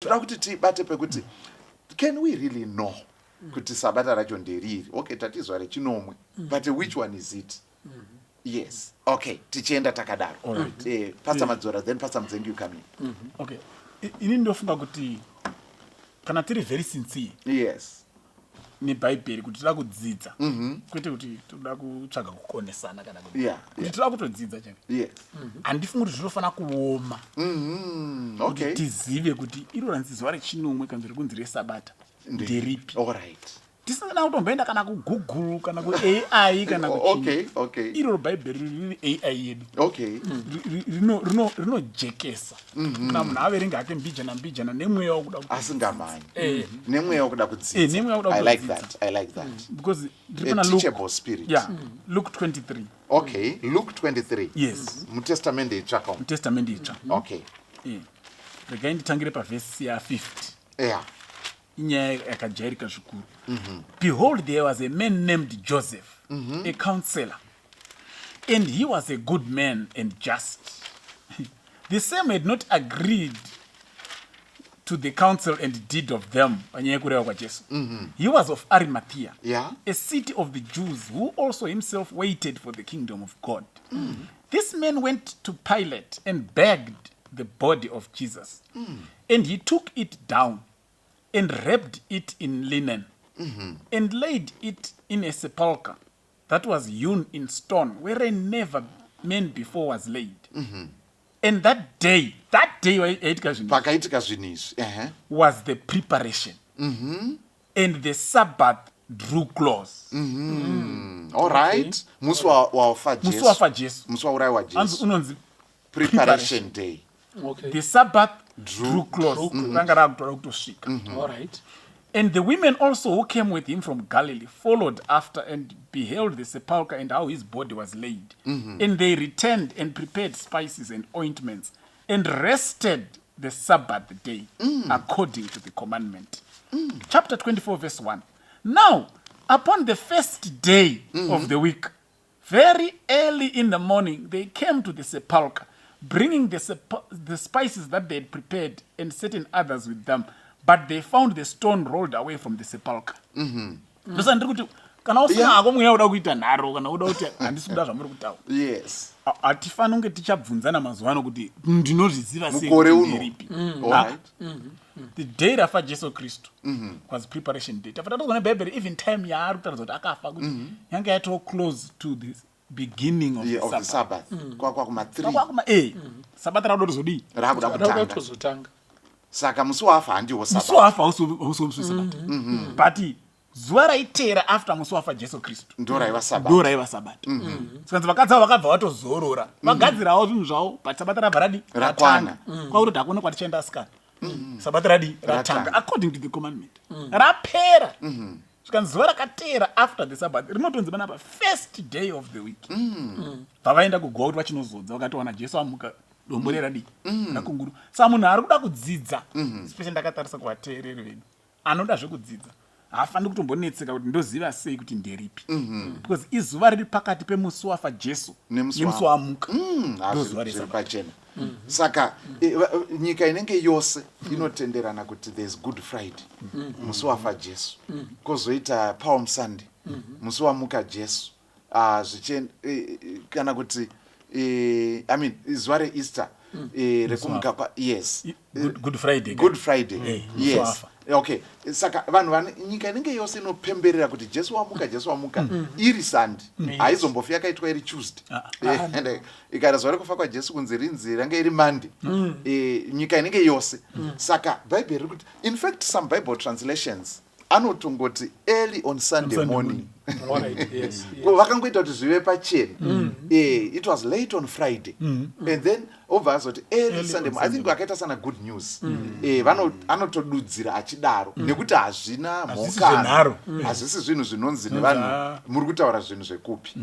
Toda kuti tibate pekuti can we really know kuti sabata racho nderiri? Okay, tatizwa rechinomwe, but which one is it? Yes, okay, tichienda takadaro. Pastor Madzora, then Pastor Mudzengi, you come in. Okay, ini ndofunga kuti kana tiri very sincere nebhaibheri, kuti toda kudzidza, kwete kuti toda kutsvaga kukonesana kana kuti kuti toda kutodzidza chake, handifungi kuti zvinofanira kuoma kuti tizive kuti iro ranzi zuva rechinomwe kana rikunzi resabata nderipi, tisina kutomboenda kana kuGoogle kana kuAI kana kuchii. Iro bhaibheri riri AI yedu. Rinojekesa kana munhu averenga hake mbijana mbijana nemweya wokuda Asingamanyi. Nemweya wokuda kudzidza. Nemweya wokuda I like kudzidza. that, I like that. Because ndiri A pana Luke, teachable spirit. Yeah, Luke 23. Okay, Luke 23. Yes. Mutestamende itsva ka? Mutestamende itsva. Regai nditangire pavhesi ya50. Inyaya yakajairika zvikuru. Behold, there was a man named Joseph, a counselor, and he was a good man and just. The same had not agreed to the counsel and deed of them, panyaya yekureva kwaJesu. He was of Arimathea, a city of the Jews, who also himself waited for the kingdom of God. This man went to Pilate and begged the body of Jesus, and he took it down and wrapped it in linen and laid it in a sepulchre that was hewn in stone, wherein never man before was laid. And that day yaitika zvinhu, Pakaitika zvinhu izvi, was the preparation, and the Sabbath drew close. All right, musi wafa Musi Jesu. wafa Jesu. Musi waurayiwa Anzi Jesu. unonzi Preparation day. The Sabbath drew close, ranga rakutoda kutosvika. All right. And the women also who came with him from Galilee followed after and beheld the sepulchre and how his body was laid. And they returned and prepared spices and ointments and rested the Sabbath day according to the commandment. Chapter 24, verse 1. Now, upon the first day of the week, very early in the morning, they came to the sepulchre, bringing the spices that they had prepared and certain others with them. But they found the stone rolled away from the sepulchre. Ndosa ndiri kuti kana usina hako mweya uda kuita nharo kana uda kuti handisi kuda zvamuri kutaura, hatifani kunge tichabvunzana mazuva ano kuti ndinozviziva sei Mukore kuti uno. nderipi. All right. The day rafa Jesu Kristu was preparation day. Tafa tatozwa nebhaibheri, even time yaari kutaridza kuti akafa, kuti yange yatoo close to the beginning of the Of the Sabbath. Sabbath, kwakwa kuma 3. Kwakuma sabata rakuda kutozodii? Rakuda Rauda kutanga. kutozotanga. Saka musi wafa handiwo Musi Sabbath. wafa hausi musi wesabata, but zuva raiteera after musi wafa Jesu Kristu Ndo raiva Sabbath. Ndo raiva sabata. Sikanzi vakadzi avo vakabva vatozorora, vagadzirawo zvinhu zvavo, but sabata rabva radi? Rakwana. Ratanga. Kwakutoti hakuna kwatichaenda asikana, sabata radi? Ratanga. Ratanga. According to the commandment rapera. Zvikanzi zuva rakateera after the Sabbath rinotonzi panapa first day of the week. Bva vaenda kuguva kuti vachinozodza, vakatowana Jesu amuka, dombo reradii? Rakunguru. Saka munhu ari kuda kudzidza, especially ndakatarisa kuvateereri vedu, anoda zvekudzidza haafaniri kutombonetseka kuti ndoziva sei kuti nderipi, because izuva riri pakati pemusi wafa Jesu Nemusi nemusi wamuka, ndozuva Zviri resabata. pachena. Saka nyika inenge yose inotenderana kuti there is Good Friday, musi wafa Jesu, kwozoita Palm Sunday, musi wamuka Jesu. Ah, kana kuti I mean, zuva reEaster, rekumuka kwa, yes. Good Friday. Good Friday. Musi Yes. wafa. Okay, saka vanhu vane nyika inenge yose inopemberera kuti Jesu wamuka, Jesu wamuka, iri Sunday. Haizombofi yakaitwa iri Tuesday. And ikara zuva rekufa kwaJesu kunzi rinzi ranga iri Monday. Nyika inenge yose. Saka bhaibheri riri kuti, in fact, some Bible translations anotongoti early on Sunday Sunday morning. All right. Yes. Ko vakangoita kuti zvive pachena. It was late on Friday and then obva azoti early Early Sunday. On I think Sunday. vakaita sana Good News, anotodudzira achidaro nekuti hazvina Hazvisi mhokano. zvenharo. Hazvisi zvinhu zvinonzi Zvinonzi, nevanhu ah. muri kutaura zvinhu zvekupi.